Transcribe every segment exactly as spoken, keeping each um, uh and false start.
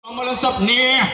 Melesep nih.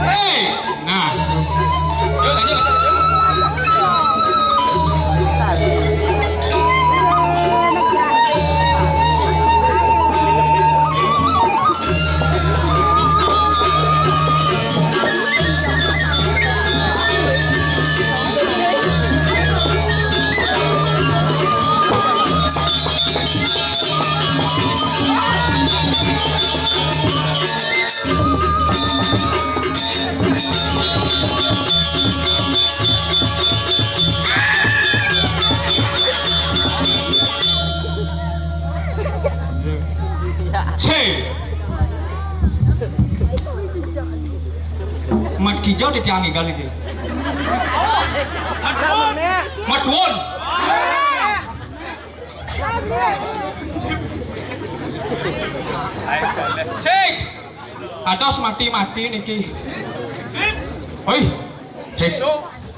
Hei! Nah. Yuk, lanjut, lanjut. Cek. Mat kijau di tiang igal iki. Mat duun. Cek. Ados mati-mati niki. Oi. Cek.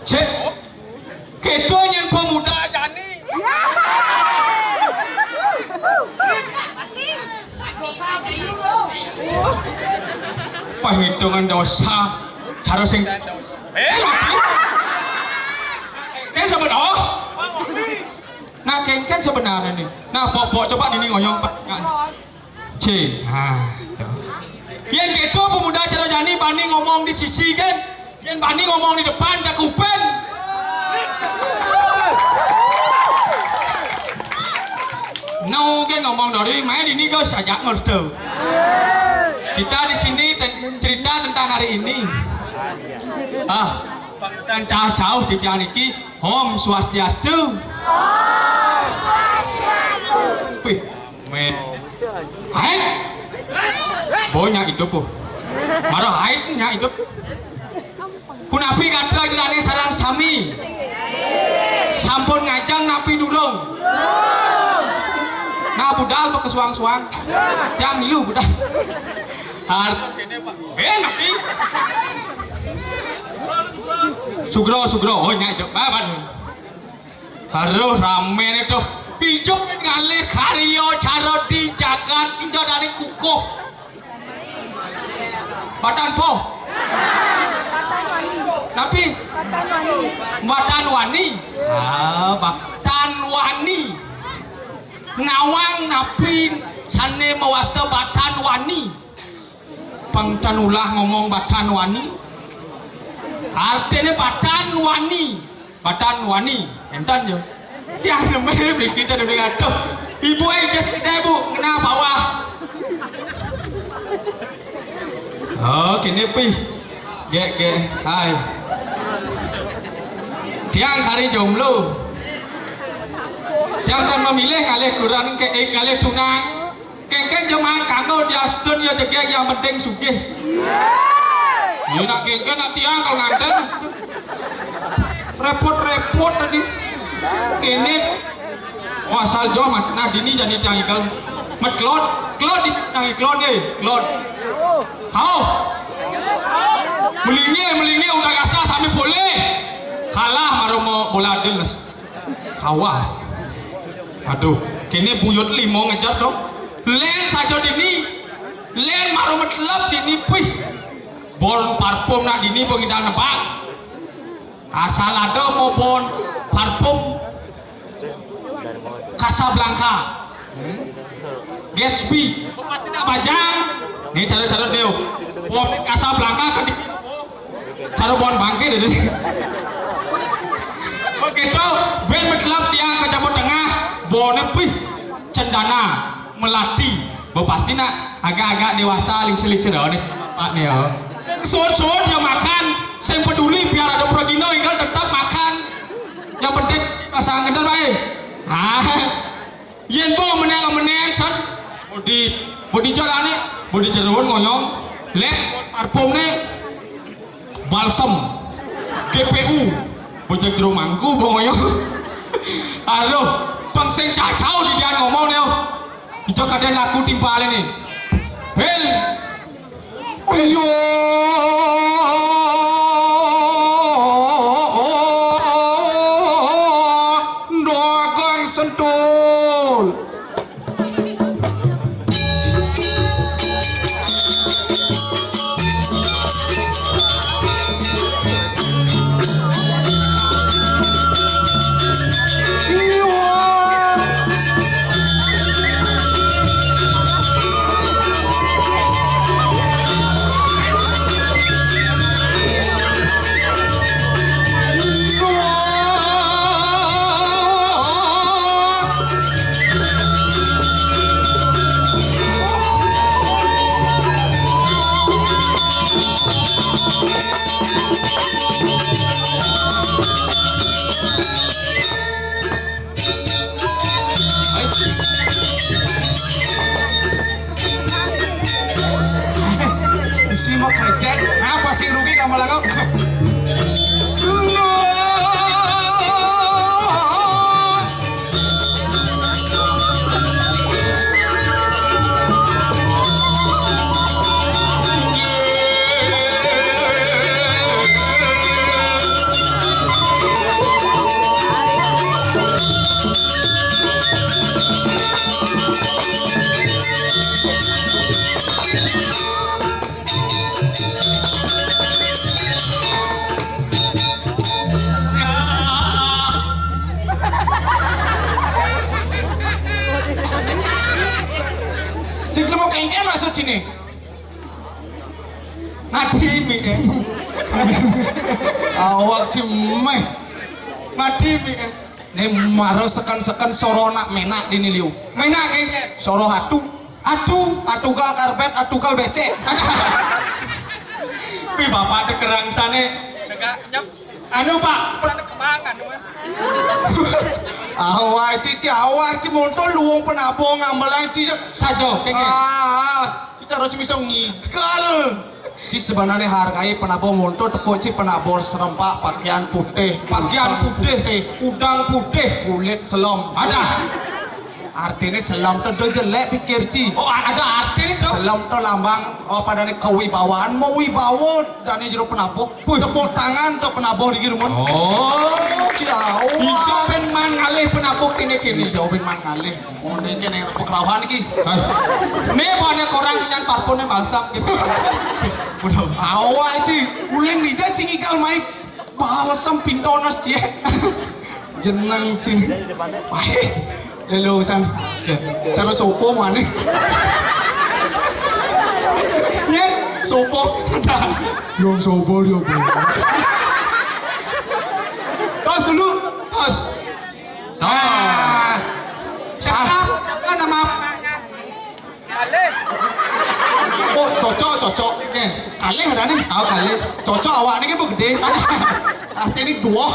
Cek. Kéto nyén pemuda jani. Penghitungan dosa. Cara sing. Eh, kan sebenarnya. Nah, kéngkén sebenarnya nih. Nah, bok-bok coba ini ngoyong, Pak. Nah. Cek. Nah. Yén kéto pemuda cara jani bani ngomong di sisi kan. Yén bani ngomong di depan cakupén. Nah, kan ngomong dari main ini guys ajak ngerti. Kita di sini ten- cerita tentang hari ini. Ah, dan jauh-jauh di tiang niki. Om Swastiastu. Om Swastiastu. Wih, men. Haid. Boy nyak idup, oh. Mara haid nyak idup. Punapi gatra ida dané sareng sami. Sampun ngajeng napi durung? Nah, budal pakesuang-suang. Jam milu budal. Har- Eh, napi? Sugro, sugro. Oh, nyak idup. Baban. Aduh, ramé né tuh. Pijuk ngalih karya cara di jagat inja dari kukuh. Batan po. Napi? Batan wani. Ah, batan wani. Nawang napi sané mawasta batan wani. Pang tan ulah ngomong batan wani. Artiné batan wani. Batan wani. Énten yo. Tiang nembé mriki ta demi atuh. Ibu ai gas gedé, Bu, kena bawah. Oh, kéné pih. Gék, gék. Hai. Tiang kari jomblo. Tiang tan memilih ngalih kurang ke eh, ngalih tunang. Kéngkén jemaah kanggo diastun ya jegég yang penting sugih. Yo nak kéngkén nak tiang kalau nganten. Repot-repot tadi. Ini oh, asal jauh mat nah dini jadi tiang ikel. Mat klot, klot di tiang iklot eh, klot. Hau. Melingé, melingé udah kasar sampai boleh. Kalah maromo bola deles. Kawah. Aduh, kéné buyut limo ngejar dong. Lén saja dini. Lén maro metlep dini pih. Bon parfum nak dini bang idang nebak. Asal ada mau bon. Parfum Casablanca. Gatsby. Pasti nak bajang. Nih, carut-carut nih. Wong Casablanca kan di cara buan bangke deh. Begitu, ben medelap dia ke Jawa Tengah, bone pih, cendana, melati. Bo pasti nak agak-agak dewasa, lingsir-lingsir nih, Pak nih ya. Sing suut-suut ya makan, sing peduli biar ada progino, tinggal tetap makan. Yang penting pasangan kental, Pak, eh. Ah, yen bo meneng-meneng, san. Bodi, bodi jalane, bodi jeroan ngoyong, lep, parfumne, balsem, G P U, bojog jero mangku, bo ngoyo. Aduh, pang sing cacau di dia ngomong nih. Ijo kadang laku timpal ini. Hel. Unyo. Dagang sentul. Isi mah krecek, apa sih rugi kamu langgap? Cik, lu mau kengken maksud sini? Mati mi, eh. Awak cimeh. Mati mi, eh. Nih maro seken-seken soro nak menak dini liu. Menak kengken. Soro atu. Atu, atugal karpet, atugal becek. Pi bapak tekerang sane. Tegak, nyep. Anu, Pak, pernah kemangan, Pak. Awak, Ci, Ci, awak, Ci, monto luwung penabung ngambelan, Ci. Sajo, kengken. Ah, Ci, cara sing bisa ngigal. Ci, sebenarnya hargai penabung monto tepuk, Ci, penabung serempak, pakaian putih, pakaian udang putih, putih, udang putih, kulit selom. Ada. Artine selom to do jelek pikir, Ci. Oh, ada artine to. Selom to lambang, oh, padane kewibawaan, mau wibawa dane jero penabung. Wih. Tepuk tangan to penabung iki, Rumun. Oh. Ci, awak. Ijo ben mangalih penabung kene-kene. Ijo ben mangalih. Oh, ini kene pekerauhan iki. Hah? Nih, mana korang nyan parfumnya balsam gitu. Udah. Awak, Ci. Uling dija, Ci, ngigal mai. Balsem pintones, Ci. Jeneng, Ci. Ae. Lelo san. Cara sopo mane? Yen sopo? Yo sopo yo, Bos. Tos dulu. Tos. Nah. Siapa? Siapa nama? Oh, cocok, cocok. Oke. Kalih adane? Oh, kalih. Cocok awak niki bu gede. Artine dua.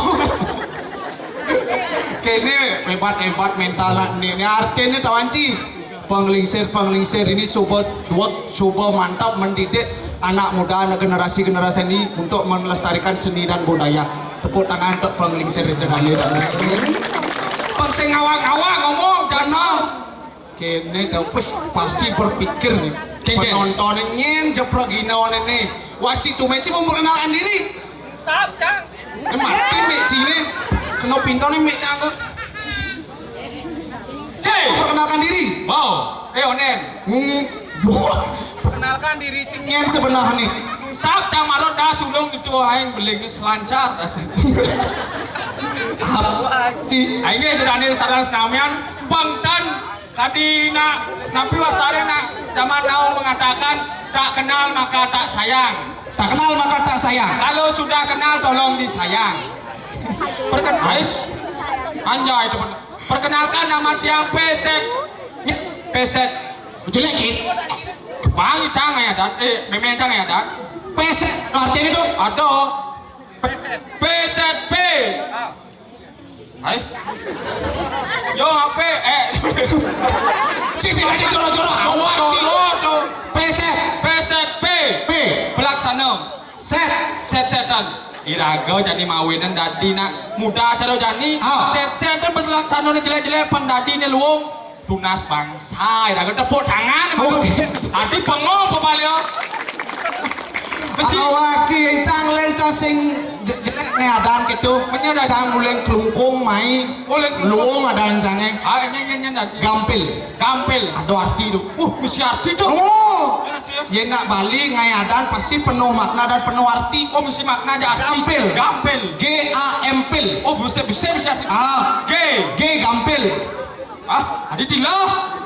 Kene hebat-hebat mental nak ni. Ni artine tawan, Ci. Penglingsir, penglingsir ini sobat dua, coba mantap mendidik anak muda, anak generasi-generasi ini untuk melestarikan seni dan budaya. Tepuk tangan untuk penglingsir itu kami. Pang sing ngawang-ngawang ngomong, jangan. Kene to, wih, pasti berpikir nih. Kengken. Penonton nyen jeprok ginawane nih. Waci tuh meci memperkenalkan diri. Sap, Cang. Eh, mati meci nih. Kena pintone mek cangkep. Cek. Memperkenalkan diri. Wow. Eh, onen. Hmm. Wah. Perkenalkan diri, Cing. Nyen sebenarnya. Sap cang marot das ulung ditu aing beling selancar das. Abdi. Aing gé dani sareng senamian bangtan kadina napi wastané na zaman now mengatakan tak kenal maka tak sayang. Tak kenal maka tak sayang. Kalau sudah kenal tolong disayang. Perken ais anjay itu. Perkenalkan nama tiang Peset. Peset. Jelek, Ki. Bang cang ya dan eh mémé cang ya dan. Peset artinya itu. Ada. Peset. Peset P. Hai. Yo apa eh. Cik sing aja jorok-jorok awak cik. Jorok tuh. Peset. Peset P. P. Pelaksana. Set. Set-setan. Iraga jani mawinan dadi nak muda cara jani. Ah. Set-setan pelaksana ni jelek-jelek pan dadi ni luung. Tunas bangsa, iraga tepuk tangan. Oh. Adi bengong pepalia. Benci. Awak ci cang lén cang sing je- jelek né adan gitu. Menyadari. Cang uling kelungkung mai. Uling kelungkung. Luung adan cangé. Ah, nyen nyen nyen dan. Gampil. Gampil. Ada arti tu. Uh, mesti arti tu. Oh. Ya, arti ya. Yén nak Bali ngai adan pasti penuh makna dan penuh arti. Oh, mesti makna aja. Gampil. Gampil. G A M pil. Oh, bisa bisa bisa arti. Ah. G. G gampil. Ah, ada tilah.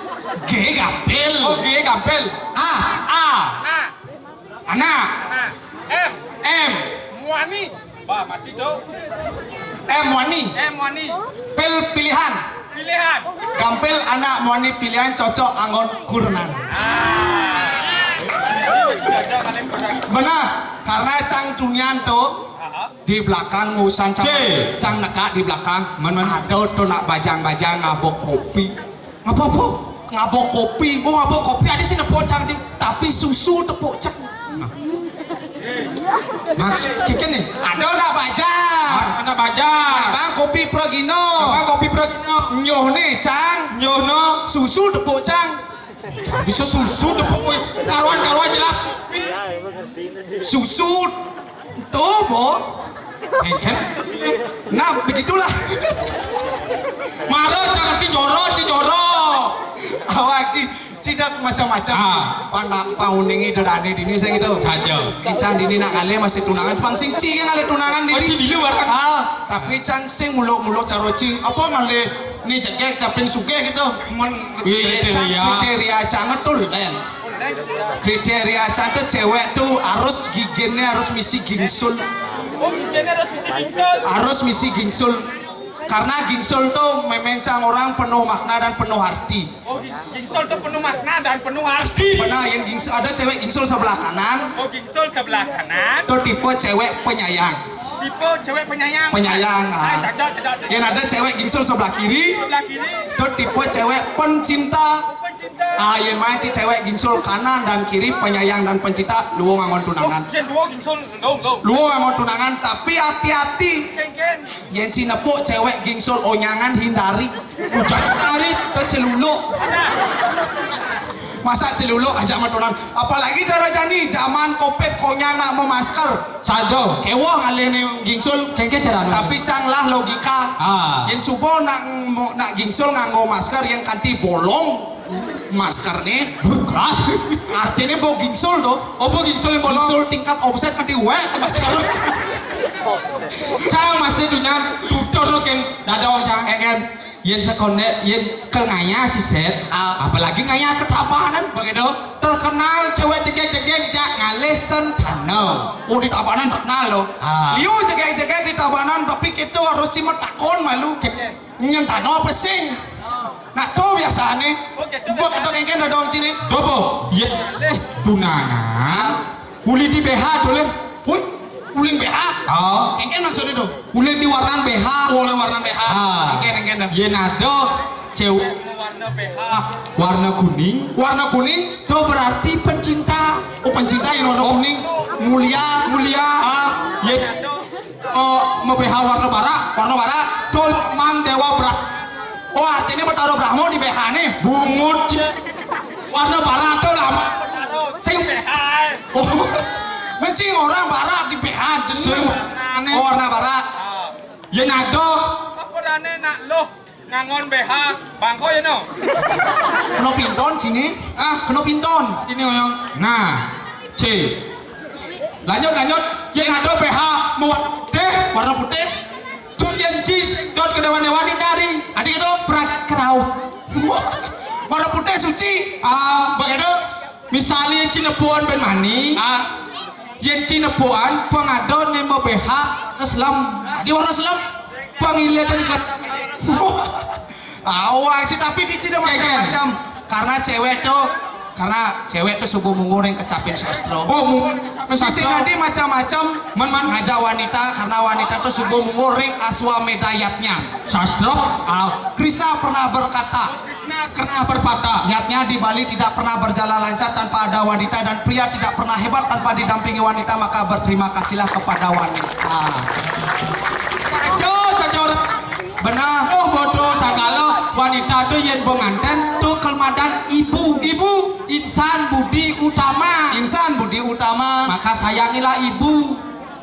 G gampil. Oh, G gampil. A. A. Anak. Anak. M. M. Muani. Bah, mati tu. M Muani. M Muani. Pil pilihan. Pilihan. Gampil anak Muani pilihan cocok anggon kurenan. Ah. Benar, karena cang tunian tu di belakang urusan cang, cang nekak di belakang. Man, man. Ada tu nak bajang-bajang ngabok kopi. Ngabok apa? Ngabok kopi. Oh, ngabok kopi ada sih nepuk cang di. Tapi susu tepuk cang. Nah. Maksud kiki nih. Ada nak bajang. Ah, anak bajang. Abang kopi pragina. Abang kopi pragina. Nyoh nih cang. Nyoh no. Susu tepuk cang. Bisa susu tepuk kowe. Karuan-karuan jelas. Susu. Tuh, Bo. Engken. Nah, begitulah. Mara jangan cijoro, cijoro. Awak ci, cidak macam-macam. Ah. Panak pauningi dedane dini saya gitu. Saja. Ican dini nak ngalih masih tunangan, pang sing ci yang ngalih tunangan dini. Oh, ci dulu barang. Ah, tapi can sing muluk-muluk caro ci. Apa ngalih ni cekek tapi sugih gitu. Mon Iya, kriteria. Kriteria cang betul, Len. Kriteria cang tuh cewek tuh harus giginya harus misi gingsul. Oh, giginya harus misi gingsul. Harus misi gingsul. Karena gingsul tuh memencang orang penuh makna dan penuh arti. Oh, gingsul tuh penuh makna dan penuh arti. Benar, yang gingsul ada cewek gingsul sebelah kanan. Oh, gingsul sebelah kanan. Tuh tipe cewek penyayang. Tipe cewek penyayang. Penyayang, ah. Cocok, cocok, cocok. Yang ada cewek gingsul sebelah kiri. Sebelah kiri. Itu tipe cewek pencinta. Pencinta. Ah, yang main ci cewek gingsul kanan dan kiri, penyayang dan pencinta, luung anggon tunangan. Oh, yang dua gingsul, no, no. Luung anggon tunangan, tapi hati-hati. Ken, ken. Yang ci nepuk cewek gingsul onyangan hindari. Udah hari. Itu celuluk. Masa celuluk aja sama tunangan. Apalagi cara jani, zaman covid konyang nak memasker. Saja. Kewah ngalih ni gingsul. Kengke cara anu. Tapi cang lah logika. Ah. Yang subuh nak nak gingsul nganggo masker yang kanti bolong masker nih. Keras. Artinya bo gingsul tuh. Oh, bo gingsul yang bolong. Gingsul tingkat offset kanti wek masker. Cang masih dunia tutur lo ken dadong cang. Engen. Yén sekoné, yén kel ngayah ci Sét, ah, apalagi ngayah ketabanan begitu. Terkenal cewek jegég-jegég jak ngalih sentana. Oh, di Tabanan terkenal loh. Ah. Liu jegég-jegég di Tabanan, tapi kita harus cima takon malu. Nyentana apa sing? Nah, tuh biasanya. Buat kata kengken ada dong sini. Dobo, ya, eh, tunangan. Ah. Uli di B H tuh leh. Wih, uling B H. Oh. Engken maksudnya tuh. Uling di warnan B H. Oh, uling warnan B H. Ah. Engken, engken dah. Yén ada cewek warna B H. Warna kuning. Warna kuning. Itu berarti pencinta. Oh, pencinta yang warna kuning. Mulia. Mulia. Ah. Yén oh, mau B H warna bara. Warna bara. Itu mang dewa bara. Oh, artinya Betara Brahma di B H nih. Bungut. Warna bara tuh lah. Sing B H. Oh, mencing orang barat di B H jenis. Aneh. Oh, warna barat. Yén ada. Apa dane nak loh ngangon B H bangko ya no? Kena pinton sini. Ah, kena pinton. Ini oyong. Nah, C. Lanjut, lanjut. Yén ada B H mawarna putih. Warna putih. Tuh yén ci dot ke dewan-dewan ini dari. Adi itu prak kerau. Warna putih suci. Ah, begitu. Misalnya ci nepuan ben mani. Ah. Yén ci nepuan pengado nemo B H terus lem. Di warna selem. Pengiliatan ke Awak sih, tapi di sini macam-macam. Karena cewek tuh, karena cewek tuh subuh mungguring kecapin sastro. Oh, mungguring kecapin sastro. Nanti macam-macam. Man, man. Ngajak wanita, karena wanita tuh subuh mungguring aswamedayatnya. Sastro? Ah, Krishna pernah berkata. Krishna pernah berkata. Yatnya di Bali tidak pernah berjalan lancar tanpa ada wanita dan pria tidak pernah hebat tanpa didampingi wanita, maka berterima kasihlah kepada wanita. Saja, saja orang. Benar. Oh, bodoh, sakala wanita tuh yén pengantin tuh kelmadan ibu. Ibu. Insan budi utama. Insan budi utama. Maka sayangilah ibu.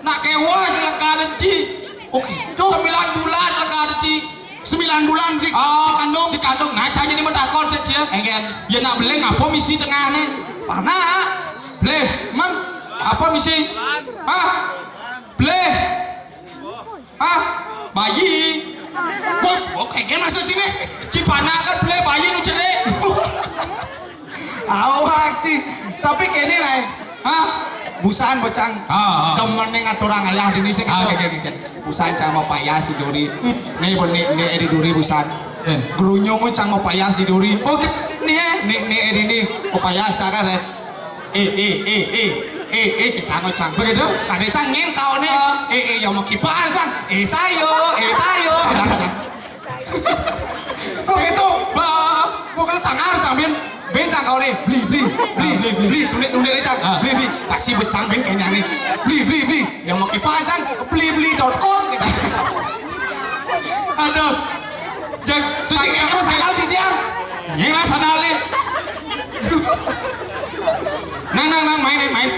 Nak kewa leka deci. Oke. Sembilan bulan leka deci. Sembilan bulan di, ah, dikandung. Dikandung. Nah, canya ini mentakon sih, Cia. Enggak. Ya nak beleng apa misi tengah nih? Panak. Beleh. Man. Apa misi? Hah? Beleh. Hah? Bayi. Bot, oke, gimana maksud sini? Cipana kan play bayi nu cerik. Awak ci. Tapi kene naik. Hah? Busan bocang. Ah, ah. Demen ning aturang ayah dini sing. Ah, oke, oke, oke. Busan cang mau payas di duri. Nih, beni, nih, di duri busan. Eh. Gerunyung cang mau payas di duri. Oke, nih, eh. Nih, nih, eh, di nih. Mau payas cakar ya. Eh, eh, eh, eh, eh, eh, kita mau cang. Begitu? Tadi cang ngin kau nih. Ah. Eh, eh, yang mau kipas cang. Eh, tayo, eh, tayo. Kita cang. Kok gitu? Bah. Kok kan tangan cang bin. Bin cang kau nih. Beli, beli, beli, ah, beli, beli, beli. Tundik, tundik nih cang. Ah. Beli, beli. Pasti becang bin kayaknya nih. Beli, beli, beli. Yang mau kipas cang. Beli, beli dot com. Kita cang. Aduh. Cek, cek, cek, apa sandal di dia? Ini lah sandal nih. Nang, nang, nang, main, main.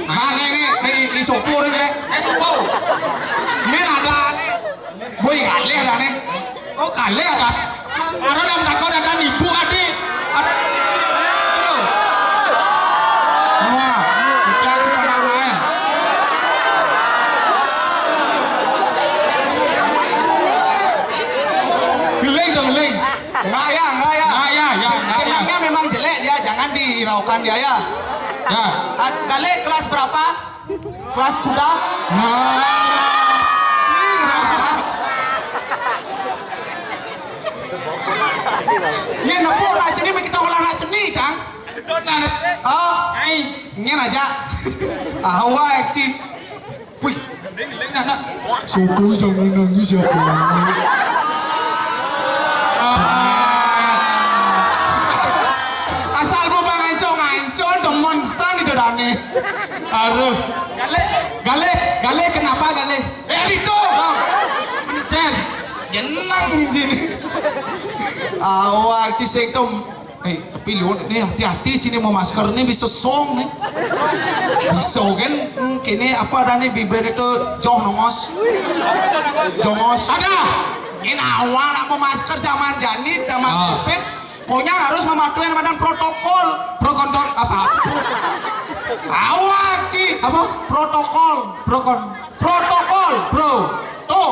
Nah, nih, nih, nih, i sopur ini, nih. Eh, sopo. Ini ada nih. Boy, galih ada nih. Oh, galih ada. Orang yang takut ada nipu, adi. Ada. Wah, kita cuma naik. Geling dong, geling. Enggak ya, enggak ya. Enggak ya, ya, enggak ya. Jenengnya memang jelek dia, jangan dihiraukan dia ya. Ya. Galih kelas berapa? Kelas kuda? Nah. Iya, nepuk nak ceni, kita olah nak ceni, cang. Oh, ingin aja. Awak, ci. Wih, suku jangan nangis ya, Bu. Asal mau bang ancong-ancong, demen san di dadane. Aduh. Galih, galih, galih, kenapa galih? Eh, itu. Oh, mencet. Jenang jini. Awak cisik tuh. Eh, tapi lu nih hati-hati sini mau masker nih bisa song nih. Bisa kan? Hmm, kini apa ada nih bibir itu joh nongos. Jongos. Ada. Ini awal nak mau masker zaman jani zaman covid. Konya harus mematuhi badan protokol. Pro kontrol apa? Awak ci. Apa? Protokol. Pro kon. Protokol. Pro. Tuh.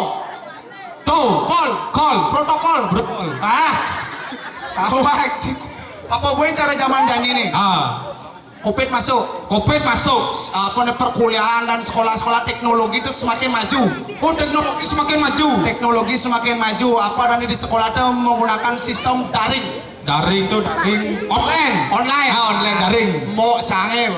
Tuh. Kol. Kol. Protokol. Protokol. Ah. Awak ci. Apa gue cara zaman jani nih? Ah. Covid masuk. Covid masuk. Apa nih, perkuliahan dan sekolah-sekolah teknologi itu semakin maju. Oh, teknologi semakin maju. Teknologi semakin maju. Apa dan di sekolah itu menggunakan sistem daring. Daring tuh daring online. Online. Ah, online daring. Mau canggih.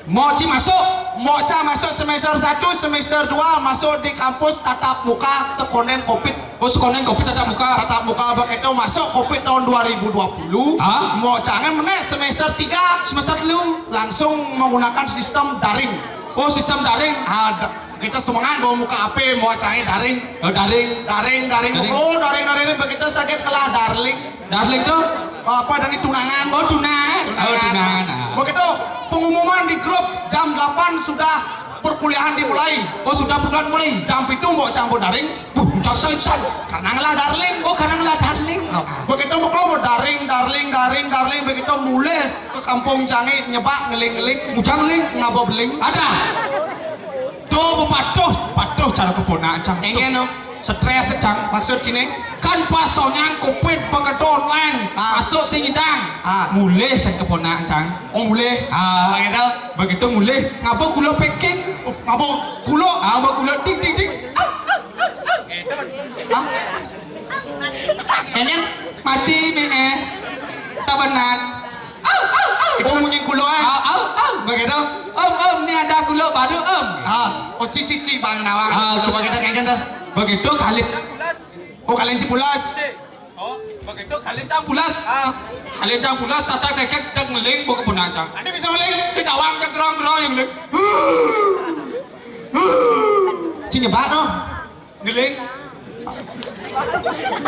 Mau ci masuk. Mau ca masuk semester satu, semester dua masuk di kampus tatap muka sekonden covid. Oh, sekolah yang covid tatap muka. Tatap muka begitu masuk covid tahun dua ribu dua puluh. Hah? Mau jangan menek semester tiga. Semester telu. Langsung menggunakan sistem daring. Oh, sistem daring. Ada. Kita semangat bawa muka H P, mau cari daring. Oh, daring. Daring, daring. Daring. Oh, daring, daring. Begitu sakit kelah darling. Darling tuh? Apa dan tunangan? Oh, tunangan. Tunangan. Oh, tunangan. Ah. Begitu pengumuman di grup jam delapan sudah Perkuliahan dimulai. Oh, sudah perkuliahan mulai. Jam pitu mbok cang mbok daring. Buh, jam pisan. Karena ngelah darling. Oh, karena ngelah darling. Begitu mbok daring, darling, darling, darling, begitu mulih ke kampung cangé nyebak ngeling-ngeling. Mujang ngeling. Ngaba beling. Ada. Tuh, patuh, patuh cara keponakan cang. Engken, no. Stres, cang. Maksud sini? Kan pas soalnya covid begitu online. Ah. Masuk sing idang. Ah. Mulih sing keponakan cang. Oh, mulih. Ah. Begitu. Begitu mulih, ngaba gula packing. Oh, ngaba gula? Ah, ngaba gula, ding, ding, ding. Hah? Engken? Mati, mi, eh. Tabenan. Au, au, au. Oh, munyi gula, eh? Au, au, au. Begitu? Om, om, ni ada gula baru, om. Ah, oh, cik, cik, cik, bang nawang. Ah, begitu, begitu, begitu. Begitu, kali. Oh, kalian cipulas. Oh, begitu kalian cang pulas. Ah. Kalian cang pulas, tatak dekek, dek ngeling, bawa keponakan cang. Ada bisa ngeling? Si nawang cang gerong-gerong yang ngeling. Cing nyebat, no? Ngeling.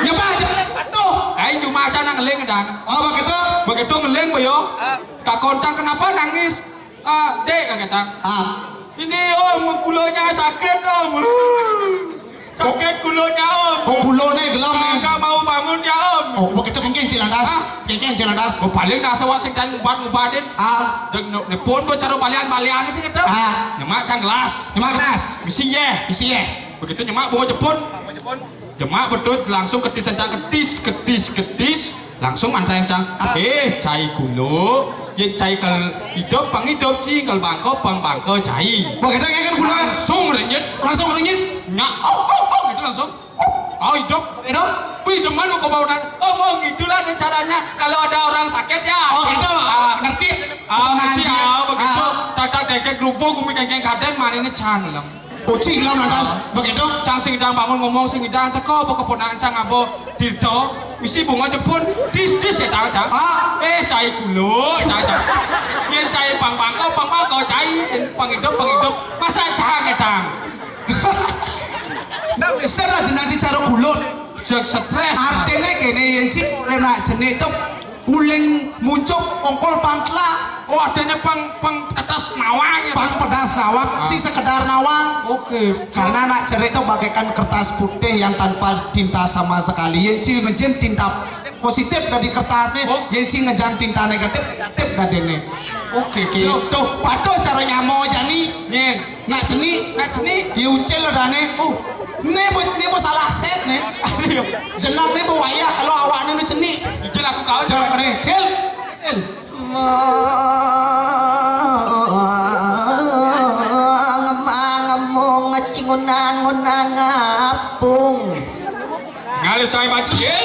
Nyebat aja. Aduh. Ayo cuma aja nang ngeling, dang. Oh, begitu? Begitu ngeling, boyo. Ah. Takon cang, "Kenapa nangis?" "Ah, Dek," kata. Ah. "Ini, Om, kulanya sakit, Om. Sakit kulanya, Om. Oh, kulanya gelem, nih. Nggak mau bangun ya, Om." Oh, begitu kan kencil lantas. Ah. Kencil lantas. Oh, paling dasar wak sing dan ngubat-ngubatin. Ah. Dan ne-, nepon buat cara balian-balian sih, kata. Ah. Nyemak cang gelas. Nyemak gelas. Misi, ya. Misi, ya. Begitu nyemak bawa jepun. Bawa jepun. Jemak bedut langsung ketis encang, ketis, ketis, ketis, langsung mantai encang. Ah. Eh, cai kulo, ye cai kal idup, pang idup, ci kal bangko, pang bangko cai. Wah, kita kan kulo. Langsung renyit. Langsung renyit. Nyak, au, au, au, gitu langsung. Au, idup. Idup. Wih, demen kok bau nang. Oh, oh, gitulah nih caranya kalau ada orang sakit ya. Oh, gitu. Ah. Ngerti. Ah, ngerti, ah, begitu. Ah. Tatak dekek rubuh, gumi kengkeng kaden, manine cang lem. Uci gelem lantas, begitu. Cang sing idang bangun ngomong, sing idang teko, apa keponakan cang, apa Tirta, misi bunga jepun, dis, dis ya, tahu, cang? Ah. Eh, cai kulo, cang, cang. Yen cai pang bangko, pang bangko, cai, yen pang idup, pang idup. Masa cang, ya, cang? Ndak bisa lah jenang cara kulo. Jek stres. Artine kene, yen cik ora nak jenik tok. Uling muncuk ongkol pang tela. Oh, adanya pang, pang pedas nawang ya. Pang pedas nawang, ah, si sekedar nawang. Oke. Karena nak cerik itu bagaikan kertas putih yang tanpa tinta sama sekali. Yen ci ngejen tinta positif dari kertas nih, oh, yen ci ngejen tinta negatif, negatif dari ini. Oke, oke. Tuh, tuh, patuh cara nyamo jani. Nyen. Nak ceni, nak ceni. Ya ucil lo dane. Uh, ne bo, ne bo salah set ne. Aduh. Jenang ne bo wayah kalau awak ne ceni. Ijil aku kau. Jangan ne, cil. Cil. Ngemang ngomong ngecingunang ngunang ngapung. Ngalih saya bajil.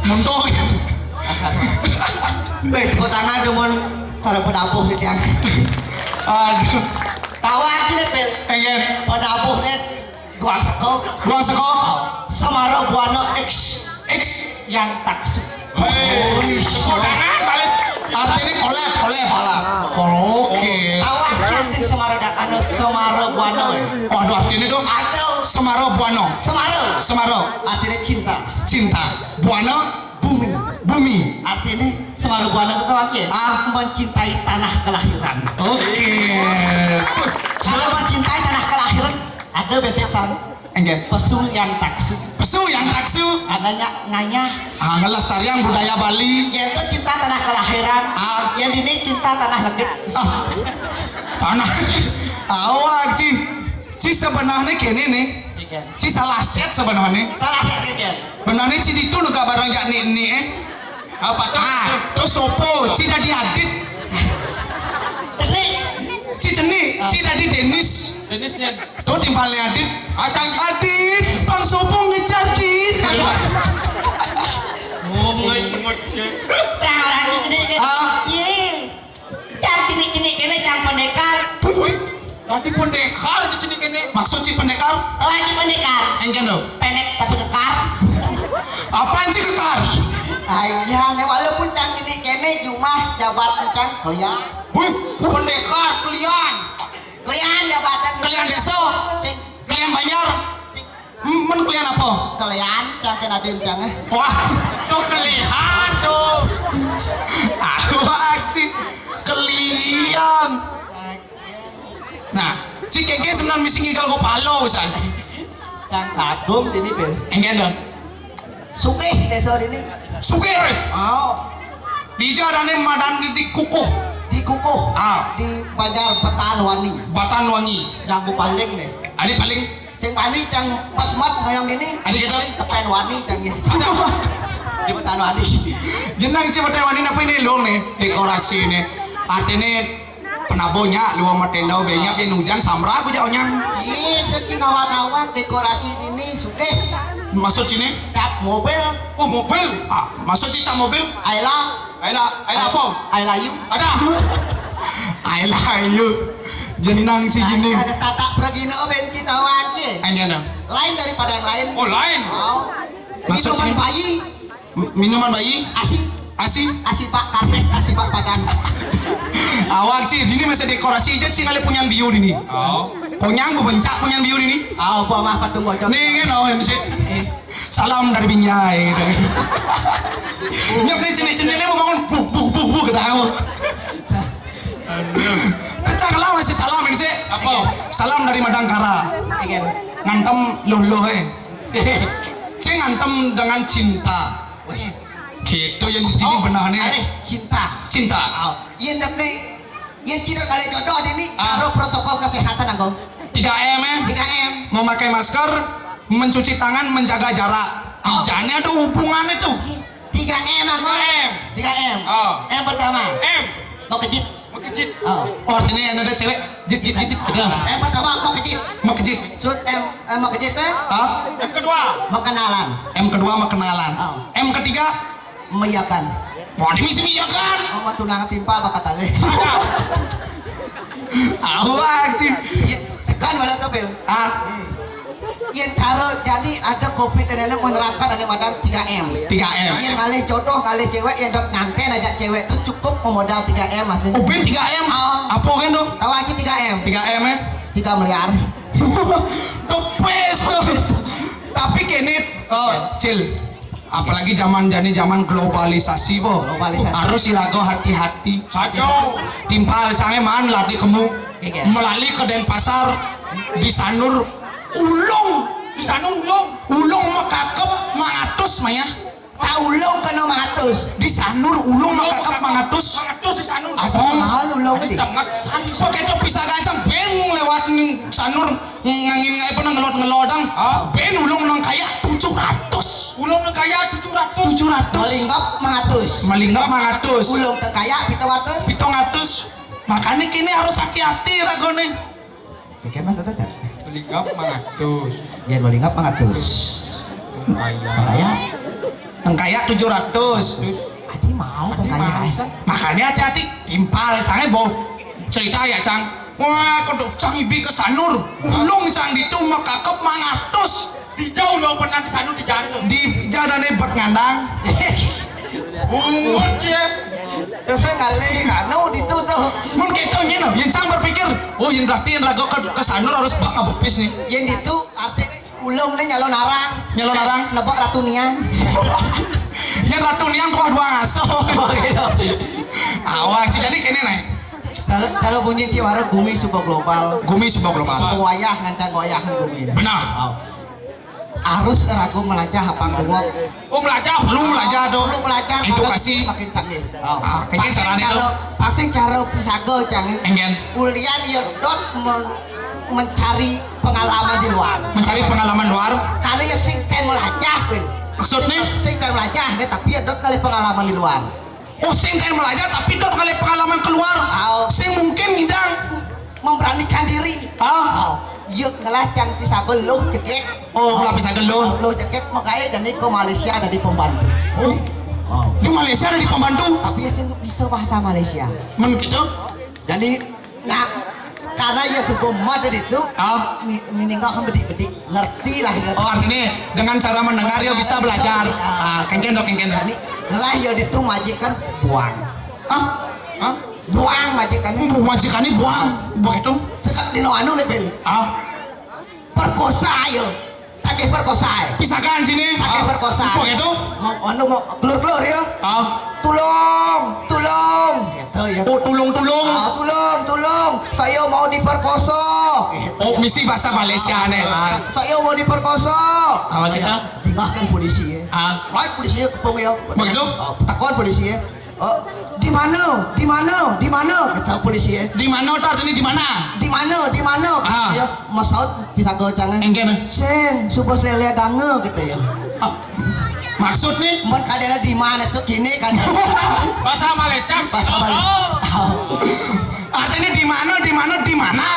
Muntung. Wéh, tepuk tangan deh mun sareng penabuh di tiang. Aduh. Tawa aja deh, Pil. Enggén. Penabuh deh. Duang seko. Duang seko. Semara Buana X. X. Yang taksi. Wéh, tepuk tangan, balis. Artinya kolab, kolab. Kolab. Oke. Tawa aja artinya semara dan anu semara Buana, wéh. Waduh, artinya dong. Ada. Semara Buana. Semara. Semara. Artinya cinta. Cinta. Buana. Bumi. Bumi. Artinya semara Buana itu tahu aja. Ah. Mencintai tanah kelahiran. Oke. Kalau mencintai tanah kelahiran, ada besetan. Enggak. Pesu yang taksu. Pesu yang taksu. Adanya ngayah. Ah, ngelestarian budaya Bali. Yang itu cinta tanah kelahiran. Ah. Yang ini cinta tanah legit. Ah. Tanah. Awak, Ci. Ci sebenarnya gini nih. Iya. Ci salah set sebenarnya. Salah set, iya. Benarnya Ci ditu nu barang jak nih, nih, eh. Apa tuh? Ah, terus sopo? Ci dadi Adit. Cenik. Ci cenik. Ah. Ci dadi Denis. Denis, Nyan. Tuh timpalnya Adit. Acang. Adit, Bang Sopo ngejar, Dit. Ngomong aja, ngoceh. Cang, orang itu cenik, cenik. Ah. Iya. Cang cenik-cenik kéné, cang pendekar. Wih, nanti pendekar di cenik kéné. Maksud si pendekar? Oh, si pendekar. Enggén dong. Pendek tapi kekar. Apaan sih kekar? Aja, nih, walaupun cang cenik kéné, cuma jabat cang kelian. Wih, pendekar kelian. Kelian jabatan. Kelian desa. Sing. Kelian banjar. Sing. Hmm, men kelian apa? Kelian, cang kena dendang, eh. Wah. Tuh kelian tuh. Aku aja kelian. Nah, si Keke senang misi ngigal kepala, San. Cang kagum ini, Pil. Enggak dong. Sugih desa ini. Sugih. Oh. Di jarane madan di, di kukuh. Di kukuh. Ah. Di Banjar Batan Wani. Batan Wangi. Yang paling nih. Ada paling. Sing wani cang pas mat ngoyong ini. Ada kita. Tepen wani cang ini. Di Batan Wani. Jenang ci Batan Wani apa ini, Lung, nih? Dekorasi ini. Artinya penabuhnya, luang matendau, benyap, yang hujan, samra aku jauhnya. Iya, itu ci ngawang-ngawang dekorasi ini, sugih. Maksud sini? Cap mobil. Oh, mobil. Ah, maksud ci cap mobil? Aila. Aila, Aila apa? Aila Yu. Ada. Aila Yu. Jenang si gini. Ada tata pragina, oh, ben kita aja. Enggak, enggak. Lain daripada yang lain. Oh, lain. Oh. Maksud minuman sini? Bayi. M-, minuman bayi? Asi. Asi? Asi, Pak, karpet, asi, Pak, Padang. Awak, Ci, ini masih dekorasi aja, Ci, ngalih punyan biu ini. Oh. Konyang, bebencak punyan biu ini. Oh, buah mah patung bocor. Nih, kan, oh, M C. Eh. Salam dari Binjai, gitu. Nyep nih, cenik-ceniknya mau bangun, buk, buk, buk, buk, ketawa. Aduh. Pecah lah, masih salam ini, sih. Apa? Salam dari Madangkara. Iya. Ngantem, loh, loh, eh. Saya ngantem dengan cinta. Wih. Gitu yang jadi. Oh, benarnya. Alih, cinta. Cinta. Oh, iya, ndak nih. Iya, cinta kali jodoh ini. Ah. Kalau protokol kesehatan, Anggo. Tiga M, eh. Tiga M. Memakai masker, mencuci tangan, menjaga jarak. Oh. Ijane ada hubungannya tuh. Tiga M, Anggo. Tiga M. Tiga M. Oh. M pertama. M. Mau kejit. Mau kejit. Oh. Oh, artinya yang ada cewek. Jit, jit, jit, jit. Ada. M pertama, mau kejit. Mau kejit. Sud M, eh, mau kejit, eh? Hah? M kedua. Mau kenalan. M kedua, mau kenalan. Oh. M ketiga? Meyakan. Wah, ini misi meyakan. Oh, mau tunang timpal, bakal tali. Tahu, anjing. Iya, tekan mana tuh, Pil? Ah. Yang cara jadi ada kopi tenene menerapkan ada madan tiga M. Tiga M. Yang ngalih jodoh, ngalih cewek, yang dok nganten aja cewek tuh cukup memodal tiga M, Mas. Ubin tiga M. Ah. Apa kan tuh? Tahu aja tiga M. Tiga M, ya? Tiga miliar. The best tuh. Tapi kenit, oh, Cil. Apalagi zaman jani zaman globalisasi, po. Globalisasi. Harus iraga hati-hati. Saja. Timpal cange man lati kemu. Iya. Melali ke Denpasar, di Sanur ulung. Di Sanur ulung. Ulung makakep mangatus, Maya. Tak ulung kena mangatus. Di Sanur ulung makakep mangatus. Mangatus di Sanur. Ada mahal ulung di. Pakai topi saga aja ben lewat Sanur. Ngangin ngai pernah ngelot-ngelodang. Ah. Ben ulung nang kaya tujuh ratus. Ulung nang kaya tujuh ratus. Tujuh ratus. Malinggap mangatus. Malinggap mangatus. Ulung tang kaya pitung atus. Pitung atus. Makanya kini harus hati-hati ragone. Oke, Mas, ada, Cak? Malinggap mangatus. Ya, malinggap mangatus. Kaya. Kaya. Tengkayak tujuh ratus. Adi mau tengkayak. Makanya hati-hati, timpal cang, eh, bau. Cerita ya, cang. Wah, kodok cang ibi ke Sanur. Ulung cang ditu makakep mangatus. Di jauh lo pernah di Sanur di Jantung. Di jadane bet ngandang. Ungut ya. Terus saya ngalih kanu ditu tuh. Mun keto nyen, yen cang berpikir, oh, yen berarti yen raga ke, ke Sanur harus bak ngabepis nih. Yen ditu arti ulung nih nyalon arang. Nyalon arang? Nebak Ratu Nian. Yen Ratu Nian kuah dua ngaso. Oh, iya. Awak sih jadi kene nih. Kalau, kalau bunyi tiwara gumi suba global. Gumi suba global. Wayah ngancang wayah gumi. Benar. Oh. Harus ragu melajah apa dua. Oh, melajah. Perlu melajah, Dok. Perlu melajah. Edukasi. Makin canggih. Oh. Ah, kengken carane, Dok. Pasti cara pisaga, cang. Enggen. Ulian ya dot men-, mencari pengalaman di luar. Mencari pengalaman luar. Kalau ya sing teh melajah, Pin. Maksudnya? Sing teh melajah, deh, tapi ya dot kali pengalaman di luar. Oh, sing kain belajar tapi dot ngalih pengalaman keluar. Au. Sing mungkin ngidang memberanikan diri. Ah. Au. Yuk ngelah cang pisaga luh cekek. Oh, ngelah pisaga luh. Luh cekek makanya jadi ke Malaysia jadi pembantu. Oh. Au. Di Malaysia ada di pembantu. Tapi ya sing bisa bahasa Malaysia. Men gitu. Jadi, nah, karena ya suku mad itu, ah, mi-, meninggal kan bedik-bedik, ngerti lah ya. Oh, artinya dengan cara mendengar dia bisa belajar. Ah, kengken dok, kengken dok. Jadi, ngelah ya ditu majikan buang. Ah? Ah? Buang majikan. Oh, majikannya buang. Buang itu? Sekak dino anu lepel. Ah? Perkosa ya. Tagih perkosa. Pisakan sini. Tagih perkosa. Apa gitu? Mau anu mau kelur-kelur ya. Ah. Tulung, tulung. Gitu ya. Oh, tulung, tulung. Ah, tulung, tulung. Saya mau diperkosa. Gitu. Oh, misi bahasa Malaysia nih. Ah. Saya mau diperkosa. Apa gitu? Tinggalkan polisi ya. Ah. Wah, polisi ya kepung ya. Begitu? Ah, takon polisi ya. Oh, di mana? Di mana? Di mana? Kata polisi ya. Di mana tuh artinya di mana? Di mana? Di mana? Ah. Ya, Mas Saud bisa gocang. Enggak. Sing, subos lele gange gitu ya. Ah, maksud nih? Mun kadena di mana tuh kini kan? Bahasa Malaysia. Bahasa Malaysia. Oh. Artinya di mana? Di mana? Di mana?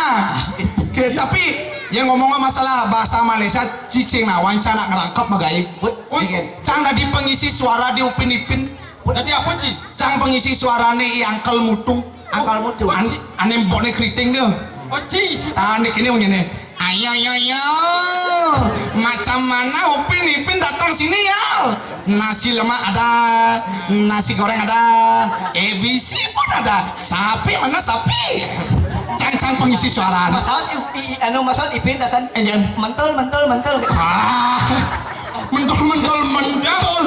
Oke, tapi yang ngomong masalah bahasa Malaysia, cicing nah, wancana ngerangkep magaib. Wih, cang dadi pengisi suara di Upin Ipin. Tadi apa, Ci? Cang pengisi suarane i Angkel Mutu. Angkel Mutu. An-, ane mbokne keriting dia. Oh, Ci, Ci. Ah, nek ini ngene. Ayo, yo, yo. Macam mana Upin Ipin datang sini ya? Nasi lemak ada, nasi goreng ada, A B C pun ada. Sapi mana sapi? Cang-cang pengisi suara. Masalah i-, i-, anu masalah Ipin datang. Enjen. Mentul, mentul, mentul. Ah. Mentul, mentul, mentul.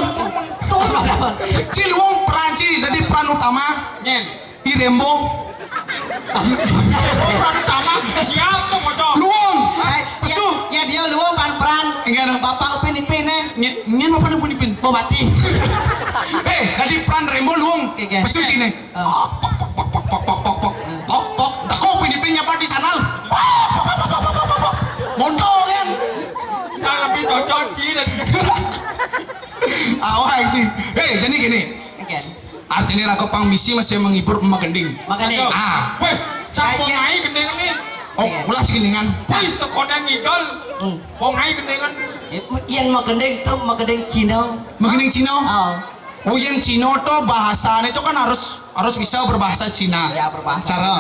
Ci luung peran ci, jadi peran utama. Nyen. I Rembo. Peran utama siap tuh, bocah. Luung. Eh, pesu. Ya, ya, dia luung peran-peran. Enggak ada. Bapak Upin Ipin, eh. Nyen, nyen apa nih Upin Ipin? Mau mati. Eh, jadi peran Rembo luung. Oke, oke. Pesu sini. Oh. Pok, pok, pok, pok. Pok, pok. Dah kau Upin Ipin nyapa di sana. Pok, pok, pok, pok, pok, pok, pok. Montong kan? Cang lebih cocok, Ci, dari Awak, Ci. Eh, jadi gini. Oke. Artinya raga pang misi masih menghibur magending. Magending. Ah. Weh, cang pongai gending nih. Oh, ulah cegendingan. Wih, sekoden ngidol. Hmm. Pongai gendingan. Yen magending tuh magending Cina. Magending Cina? Oh. Oh, yen Cina tuh bahasanya itu kan harus, harus bisa berbahasa Cina. Ya, berbahasa. Cara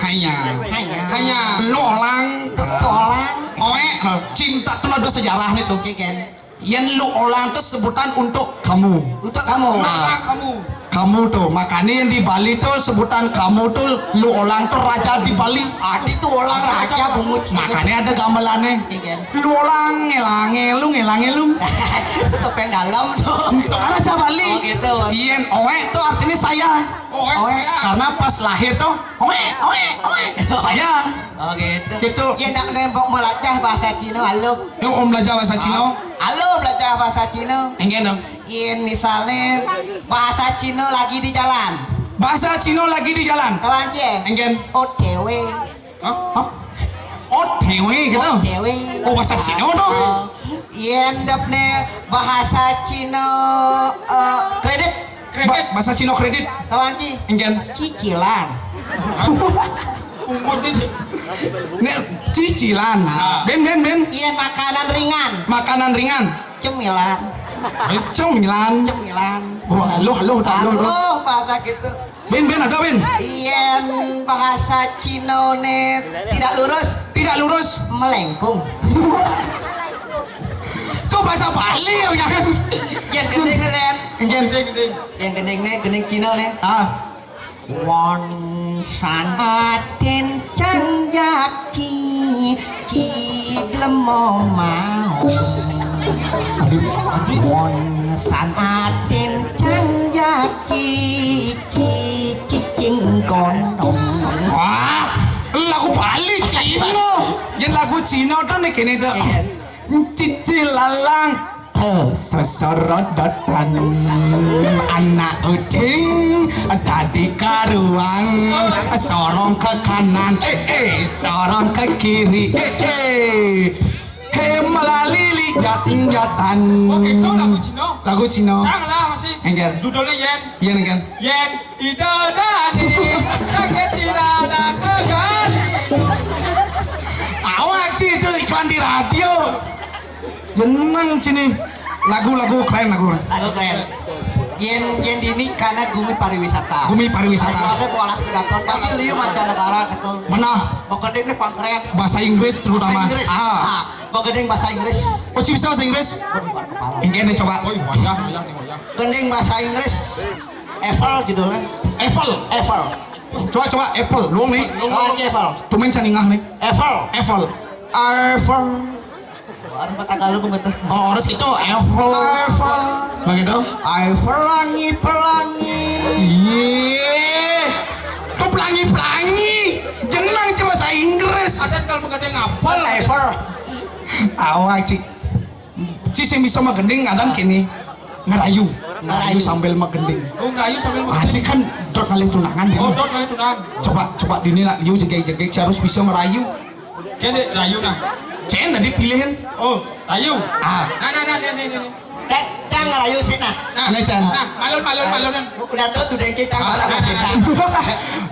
hanya. Hanya. Hanya. Lu orang. Lu orang. Oe, cinta tuh ada sejarahnya tuh. Oke, kan. Yen lu orang tuh sebutan untuk kamu. Untuk kamu. Nah, kamu. Kamu tuh, makanya yang di Bali tuh sebutan kamu tuh, lu orang tuh raja di Bali. Adi tuh orang raja bungut. Makanya ada gamelannya. Iya, kan? Lu orang ngelange, lu ngelange lu. Itu topeng dalam tuh. Itu kan raja Bali. Oh, gitu. Yen oe tuh artinya saya. Oe, oe, saya. Karena pas lahir tuh, oe, oe, oe. Saya. Oh, gitu. Gitu. Ya, nak nembok melajah bahasa Cina, halo. Yuk, Om belajar bahasa Cina. Halo, belajar bahasa Cina. Enggak dong. Yen misalnya bahasa Cina lagi di jalan. Bahasa Cina lagi di jalan. Kawan je. Enggak. O T W. Hah? Hah? O T W gitu. O T W. Oh, bahasa Cina dong. Oh. Yen dapne bahasa Cina, eh, kredit. Kredit. Ba-, bahasa Cina kredit. Kawan ki. Enggak. Cicilan. Ini cicilan. Ah. Ben, ben, ben. Iya, makanan ringan. Makanan ringan. Cemilan. Cemilan. Cemilan. Wah, aluh, aluh, aluh, aluh. Aluh, bahasa gitu. Bin, bin, ada, bin. Yén bahasa Cinoné tidak lurus. Tidak lurus. Melengkung. Itu bahasa Bali ya, jangan. Yén gending, kan? Gending. Yén gending né, gending Cinoné. Ah. Won san atin cang jaki, ci glemo mau. Won san atin cang jaki, ci cicing gondong. Wah, lagu Bali Cina. Yén lagu Cina to né kéné to. Iya. Cici lalang, eh, sesorodotan. Anak ucing dadi karuang, sorong ke kanan, eh, eh, sorong ke kiri, eh, eh. He melalili jat-jatan. Oh, gitu lagu Cina. Lagu Cina. Cang lah masih. Enggak. Judulnya Yén. Yén, enggak. Yén Ida Dani sakit sida dak kegali. Awak ci itu iklan di radio. Jeneng sini. Lagu-lagu keren lagu. Lagu keren. Yén, yén dini karena gumi pariwisata. Gumi pariwisata. Ada kualas kedaton pasti liu mancanegara gitu. Benar. Pokoknya ini pangkeren. Bahasa Inggris terutama. Bahasa Inggris. Ah. Ah, pokoknya bahasa Inggris. Oh, ci bisa bahasa Inggris? Waduh, kepala. Ini coba. Oh, wayah, wayah nih, wayah. Gending bahasa Inggris. Eiffel judulnya. Eiffel. Eiffel. Coba, coba Eiffel, luang nih. Coba aja Eiffel. Tumen caningah nih. Eiffel. Eiffel. Eiffel. Harus kata galuh betul. Oh, harus itu Eiffel. Eiffel. Begitu. Eiffel langi pelangi. Iya. Tuh pelangi-pelangi. Jenang coba bahasa Inggris. Ada kalau pakai ngapal. Eiffel. Awak, Ci. Ci sing bisa magending kadang kini ngerayu. Ngerayu sambil magending. Oh, ngerayu sambil magending. Ah, Ci kan dot kali tunangan ya. Oh, dot kali tunangan. Coba, coba dini nak liu jegek-jegek, Ci harus bisa ngerayu. Cen dek rayu nah. Cen tadi pilihin. Oh, rayu. Ah. Nah, nah, nah, nih, nih, nih. Cen, Cang ngerayu sih nah. Nah, Cen. Nah, malun, malun, malun. Udah tuh, udah kita barang sih nah.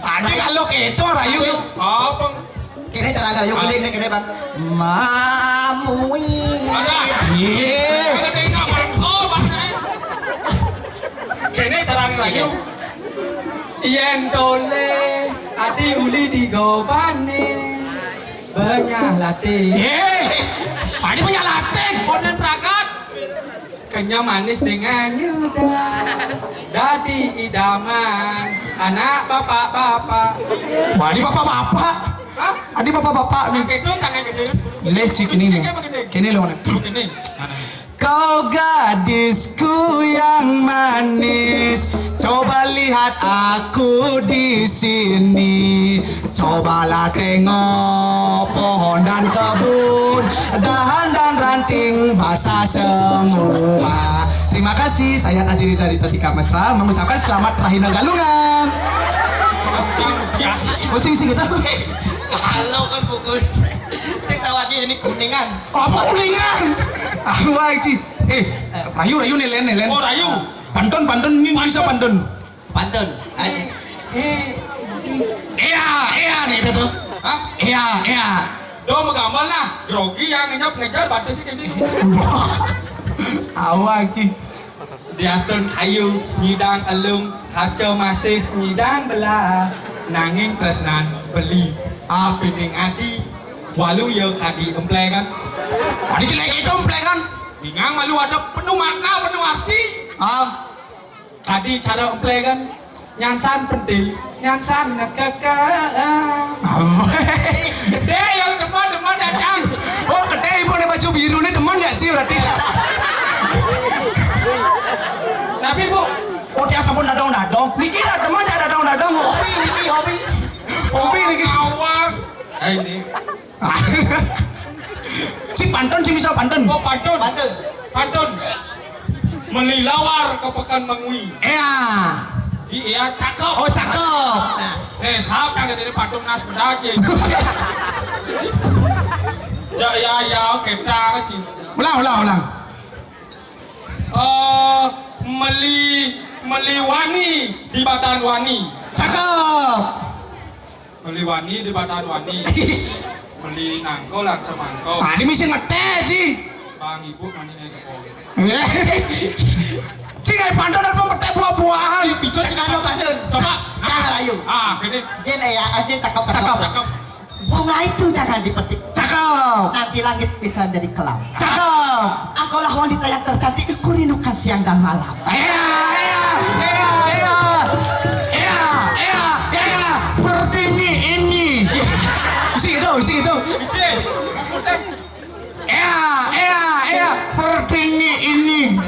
Ada kalau keto rayu. Oh, peng- Kene cara ngerayu gede nih, kene, Bang. Mamui. Ada. Iya. Ada yang nggak bangko, Bang. Kene cara ngerayu. Yén tole adi uli digobane, benyah latih. Eh, adi benyah latih. Konen pragat. Kenyam manis dengan nyuda. Dadi idaman anak bapak-bapak. Wah, adi bapak-bapak. Hah? Adi bapak-bapak nih. Itu tangan gede. Leh, Ci, kene nih. Kene loh, nih. Kene. Kau gadisku yang manis, coba lihat aku di sini. Cobalah tengok pohon dan kebun, dahan dan ranting basah semua. Terima kasih, saya Nadiri dari Tatika Mesra mengucapkan selamat Rahina Galungan. Pusing sih kita. Halo kan pukul. Saya tahu aja ini Kuningan. Apa Kuningan? Apa, Ci? Eh, rayu, rayu nih, Len, nih, Len. Oh, rayu. Pantun, pantun, ini bisa pantun. Pantun. Ayo. Iya, iya nih, itu tuh. Hah? Iya, iya. Do megamal nah, grogi yang ngenyap ngejar batu sih kayak gini. Awak, Ci. Diastun kayu nyidang elung, kaca masih nyidang belah, nanging tresnan beli. Apining adi, walu ya kadi emplengan. Adi kena gitu emplengan. Bingang malu ada penuh makna, penuh arti. Ah. Kadi cara emplengan, nyansan pentil, nyansan nekeke. Apa? Gede yang demen, demen datang. Oh, gede ibu nih baju biru nih demen ya, Ci, berarti. Tapi, Bu. Oh, dia sampun dadong-dadong. Niki dah demen ya dadong-dadong. Hobi, niki hobi. Hobi niki. Awak. Eh, ini. Ci pantun, Ci bisa pantun. Oh, pantun. Pantun. Pantun. Meli lawar ke Pekan Mengwi. Iya. Iya, cakep. Oh, cakep. Eh, siapa yang dari pantun nas bedage? Ya, ya, ya, oke, dah, Ci. Ulang, ulang, ulang. Eh, meli, meli wani di Batan Wani. Cakep. Meli wani di Batan Wani. Meli nangko lan semangko. Ah, ini mesti ngeteh, Ci. Bang, ibu mandi naik ke pohon. Cing, ai pantun apa metek buah-buahan? Bisa cing. Cakap lo, Pak Sun. Coba. Jangan rayu. Ah, gini. Jin, eh, ya, jin cakep, cakep. Cakep. Cakep. Bunga itu jangan dipetik. Cakep. Nanti langit bisa jadi kelam. Cakep. Engkaulah wanita yang tercantik, ku rindukan siang dan malam. Iya, iya, iya, iya, iya, iya, iya. Pertiwi ini. Isi gitu, isi gitu. Isi. Iya, iya, iya, pertiwi ini.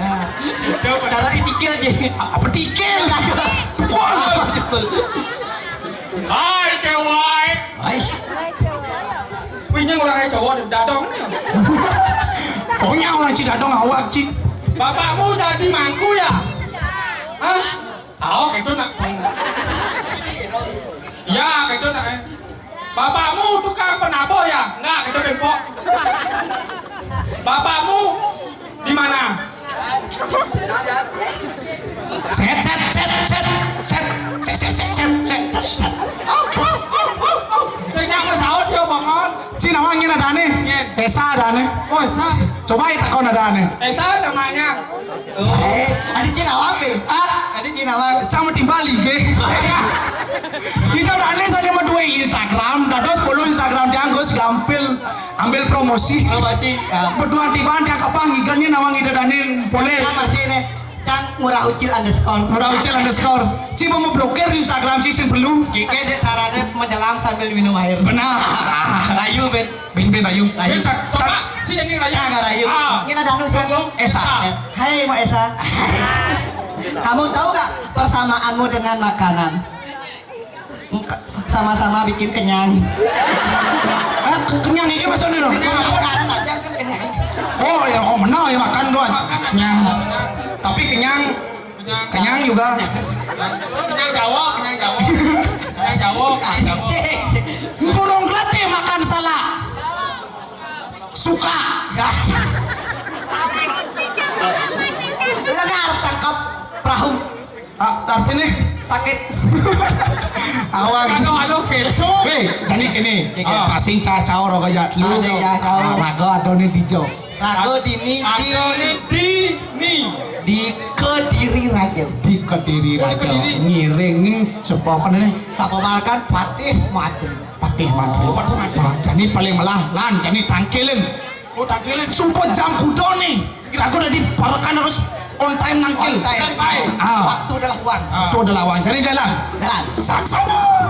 Cara itikil aja. Apa tikil? Tukul. Hai, cewek. Ais. Wih, ini orang hai cowok, dadong nih. Pokoknya orang Cidadong awak, Ci. Bapakmu jadi mangku ya? Hah? Oh, itu nak. Ya, itu nak, eh. Bapakmu tukang penabuh ya? Enggak, itu bempok. Bapakmu di mana? Set, set, set, set, set, set, set, set, set, set, set. Sing nyaut saut yo, Bang On. Cina wangin ada nih. Ngin. Esa ada nih. Oh, Esa. Coba takon ada nih. Esa namanya. Eh, ada Cina wapi? Ah, ada Cina wapi? Sama timbali ge. Kita udah aneh saja sama dua Instagram, dados follow Instagram dia, Gus, gampil ambil promosi. Promosi, ya. Berdua tiba dia kepang ikannya nawang ida danin boleh. Sama sih nih. Cang murah ucil underscore. Murah ucil underscore. Si mau blokir Instagram si sing perlu. Kike dek caranya menyelam sambil minum air. Benar. Rayu, Ben. Ben, ben, rayu. Rayu. Ben, cak, cak. Coba, si yang rayu. Nah, nggak rayu. Ah. Ini ada anu, siapa? Esa. Esa. Eh, hai, mau Esa. Kamu tahu nggak persamaanmu dengan makanan? Sama-sama bikin kenyang. Hah? Kenyang ini maksudnya loh? Makan aja kan kenyang. Oh ya, oh, menang ya makan doang. Kenyang. Tapi kenyang, kenyang juga. Kenyang Jawa, kenyang Jawa. Kenyang Jawa, kenyang Jawa. Burung gelatik makan salak. Suka. Ya. Lengar tangkap perahu. Ah, tapi nih sakit. Awak. Kalau anu gitu. Weh, jadi gini. Iya. Ah. Kasing cacaur raga jatlu. Kasing cacaur. Ah, raga ada nih dijo. Raga dini di Raga nih dini. Di Kediri Raja. Di Kediri Raja. Oh, di Kediri. Ngiring nih sepapan nih. Tak makan patih mati. Patih mati. Oh, patih mati. Nah, jadi paling melah lan, jadi tangkilin. Oh, tangkilin. Sumpah jam kuda nih. Aku udah diparekan harus on time nangkil. On time. Ah. Waktu udah lawan. Ah. Waktu udah lawan. Jadi jalan. Jalan. Saksana.